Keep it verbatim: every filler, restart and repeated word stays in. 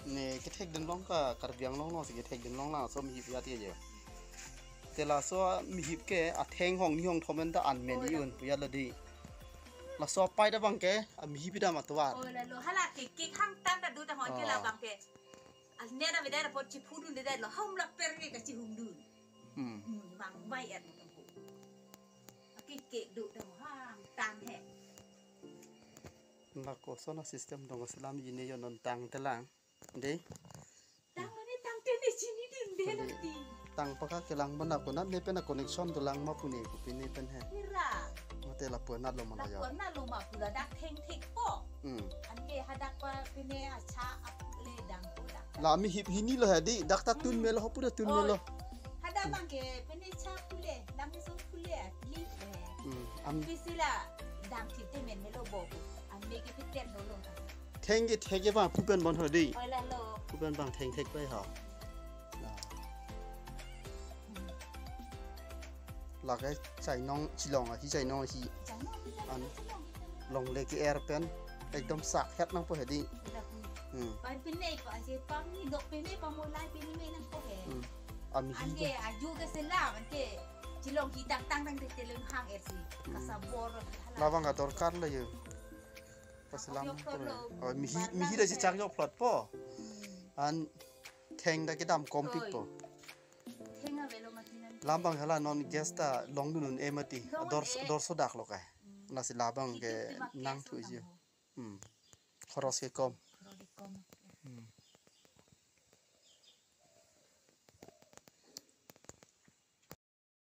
Ne kethekdun long ka Karbi Anglong along si kethekdun long, laso amihip ya ti je. Te laso amihip ke atheng hong ni hong thomen ta anmen Oh, i un pu ya lo di. Laso apai ta abang ke amihip idam atovar. Oh, lalo hala ke ke hang tan ta do ta hon ke Oh. labang ke. Alne da beda da pot chipudun de da lo ham la per ke kachihungdun. Hmm. Hmm, bang bai et mo tong ko. Ke ke do ta hang tan he. Lakoson asystem dong selam jine yo non tang telang. De. Tang lo ne tang te ne chinidunde lo Ade. ti. Tang paka kelang mana ko na ne pen a connection dolang ma pu ne ko pi ne pen he. Hira. Mate lapu anat lo mana ya. Lapu anat lo ma pu ladak thengthek po. Hmm. Anke hadak pa pine acha ap le dang ko dak. La amihip hini lo he di, dak ta tun Hmm. melo, ho pu ta tun Oi. melo. Hadak Hmm. bang ke pine cha pule, lang ke so pule, li le. Hmm. Am Pisi la dang thip te men melo bo ko. Amme ke piten lo lo. Theng ke thek ke ba pu pen bon ho di. Oi lalo. Pu pen bang thengthek pai ha. Na. Hmm. Lake chainong chilong ahi, chainong ahi. Chainong ahi, An- chilong ahi. Longle ke-er pen ekdom sak het nangpo he di. Lapu. Hmm. Pai pine pa je pang ni dok pine pa mo lai pine me nangpo he. Hmm. Amihip Anke pen. aju ke selam anke chilong hi tang tang tang te teleng hang er si. Hmm. Kasabor hala. Labang ka dorkar lo yo. Kaselam Yok po lo. lo. Oh, mihi Barang mihi da si he. chak yok plot po. Hmm. An theng da kedam kompik Oi. po. Theng avelo mati nan. Labang hala non gas ta longdun un-e mati. Longdun Dor un-e. dor sodak lo kai. Hmm. Lasi labang ke Kitik te ma nang gas thu lo isi. tang ho. Hmm. Khoros ke kom. Khoros ke kom. Hmm.